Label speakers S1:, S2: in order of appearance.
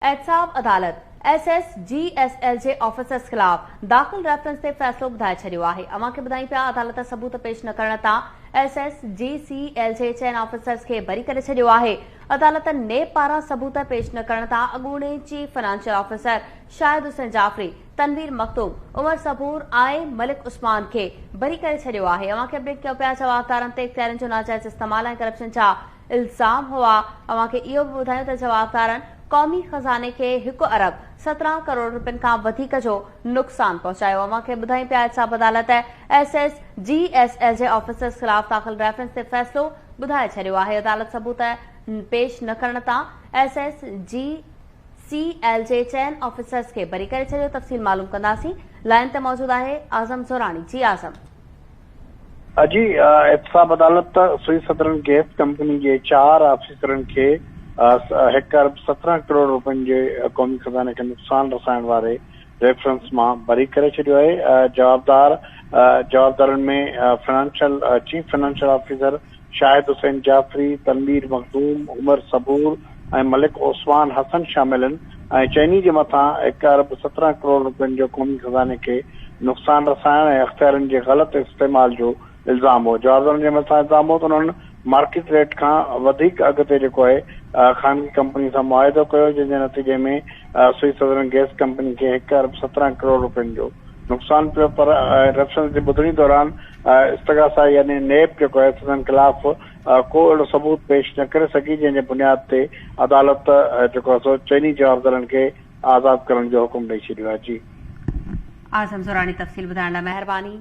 S1: احتساب عدالت S S G S L جي آفيسرز خلاف داخل ريفرنس تي فيصلو ٻڌائي ڇڏيو آهي. اوهان کي ٻڌايون پيا عدالت ثبوت پيش نه ڪرڻ تان ايس ايس جي سي ايل جي چئن آفيسرز کي بري ڪري ڇڏيو آهي. عدالت نيب پاران ثبوت پيش نه ڪرڻ تان اڳوڻي chief financial officer Shahid Hussain Jafri, Tanveer Makhdoom, Umar Saboor ۽ Malik Usman کي بري ڪري ڇڏيو آهي. اوهان کي اپڊيٽ ڪيو پيا جوابدارن تي اختيارين جو ناجائز استعمال ۽ ڪرپشن جا الزام هئا. اوهان کي اهو به ٻڌايون ته جوابدارن قومي خزاني کي هڪ ارب 17 ڪروڙ رپين کان وڌيڪ جو نقصان پهچايو. اوهان کي ٻڌايون پيا احتساب عدالت S S G S L جي آفيسرز خلاف داخل ريفرنس تي فيصلو ٻڌائي ڇڏيو آهي. عدالت ثبوت پيش نه ڪرڻ تان ايس ايس جي سي ايل جي چئن آفيسرز کي بري ڪري ڇڏيو. تفصيل معلوم ڪنداسين. لائين تي موجود آهي اعظم زوراڻي. جي اعظم.
S2: جي احتساب عدالت سوئي سدرن گئس ڪمپني جي چار آفيسرن کي هڪ ارب 17 ڪروڙ روپين جي قومي خزاني کي نقصان رسائڻ واري ريفرنس مان بري ڪري ڇڏيو آهي. جوابدار جوابدارن ۾ financial chief financial officer Shahid Hussain Jafri, Tanveer Makhdoom, Umar Saboor ۽ Malik Usman Hassan شامل آهن ۽ چئني جي مٿان هڪ ارب 17 ڪروڙ روپين جو قومي خزاني کي نقصان رسائڻ ۽ اختيارين جي غلط استعمال جو الزام هو. جوابدارن جي مٿان الزام هو ته انهن مارڪيٽ ريٽ کان وڌيڪ اگهه تي جيڪو آهي خانگي ڪمپني سان معاهدو ڪيو جنهن جي نتيجي ۾ سوئي سدرن گئس ڪمپني کي هڪ ارب 17 ڪروڙ روپين جو نقصان پيو پر ريفرنس جي ٻڌڻي دوران استغاثه يعني نيب جيڪو آهي سندن خلاف ڪو اهڙو ثبوت پيش نه ڪري سگهي جنهن جي بنياد تي عدالت جيڪو آهي سو چئني جوابدارن کي آزاد ڪرڻ جو حڪم ڏئي ڇڏيو آهي. جي.
S1: اعظم زوراڻي تفصيل ٻڌائڻ لاء مهرباني.